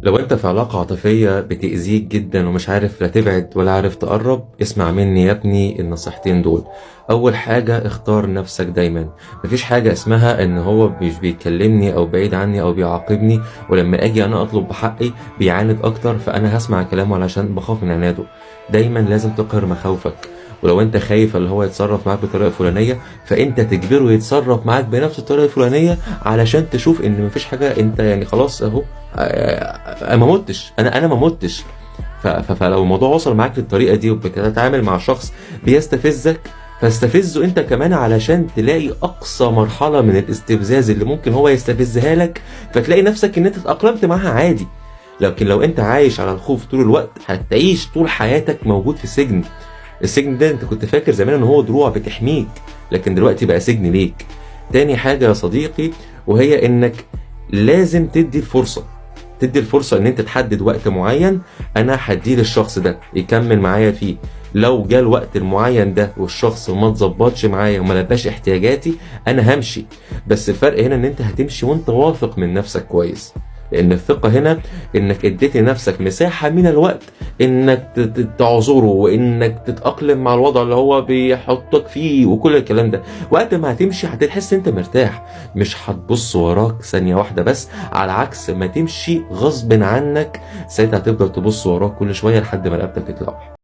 لو انت في علاقة عاطفية بتأذيك جدا ومش عارف لا تبعد ولا عارف تقرب، اسمع مني يا ابني النصيحتين دول. اول حاجة، اختار نفسك دايما. مفيش حاجة اسمها ان هو مش بيكلمني او بعيد عني او بيعاقبني، ولما اجي انا اطلب بحقي بيعاند اكتر، فانا هسمع كلامه علشان بخاف من عناده. دايما لازم تقهر مخاوفك، ولو انت خايف اللي هو يتصرف معاك بطريقة فلانية، فانت تجبره يتصرف معاك بنفس الطريقة الفلانية علشان تشوف ان مفيش حاجة. انت يعني خلاص اهو، انا ما متش، انا ما متش. فلو الموضوع وصل معاك للطريقة دي وبتتعامل مع شخص بيستفزك، فاستفزه انت كمان علشان تلاقي اقصى مرحلة من الاستفزاز اللي ممكن هو يستفزها لك، فتلاقي نفسك ان انت اتاقلمت معاها عادي. لكن لو انت عايش على الخوف طول الوقت، هتعيش طول حياتك موجود في سجن. السجن ده انت كنت فاكر زمان ان هو دروع بتحميك، لكن دلوقتي بقى سجن ليك. تاني حاجة يا صديقي، وهي انك لازم تدي الفرصة. تدي الفرصة ان انت تحدد وقت معين انا هديه للشخص ده يكمل معايا فيه. لو جه الوقت المعين ده والشخص ما اتظبطش معايا وما لباش احتياجاتي، انا همشي. بس الفرق هنا ان انت هتمشي وانت واثق من نفسك كويس، لان الثقة هنا انك اديت لنفسك مساحة من الوقت انك تعذره وانك تتأقلم مع الوضع اللي هو بيحطك فيه وكل الكلام ده. وقت ما هتمشي هتحس انت مرتاح، مش هتبص وراك ثانية واحدة بس، على عكس ما تمشي غصب عنك، ساعتها هتفضل تبص وراك كل شوية لحد ما رقبتك تتلوح.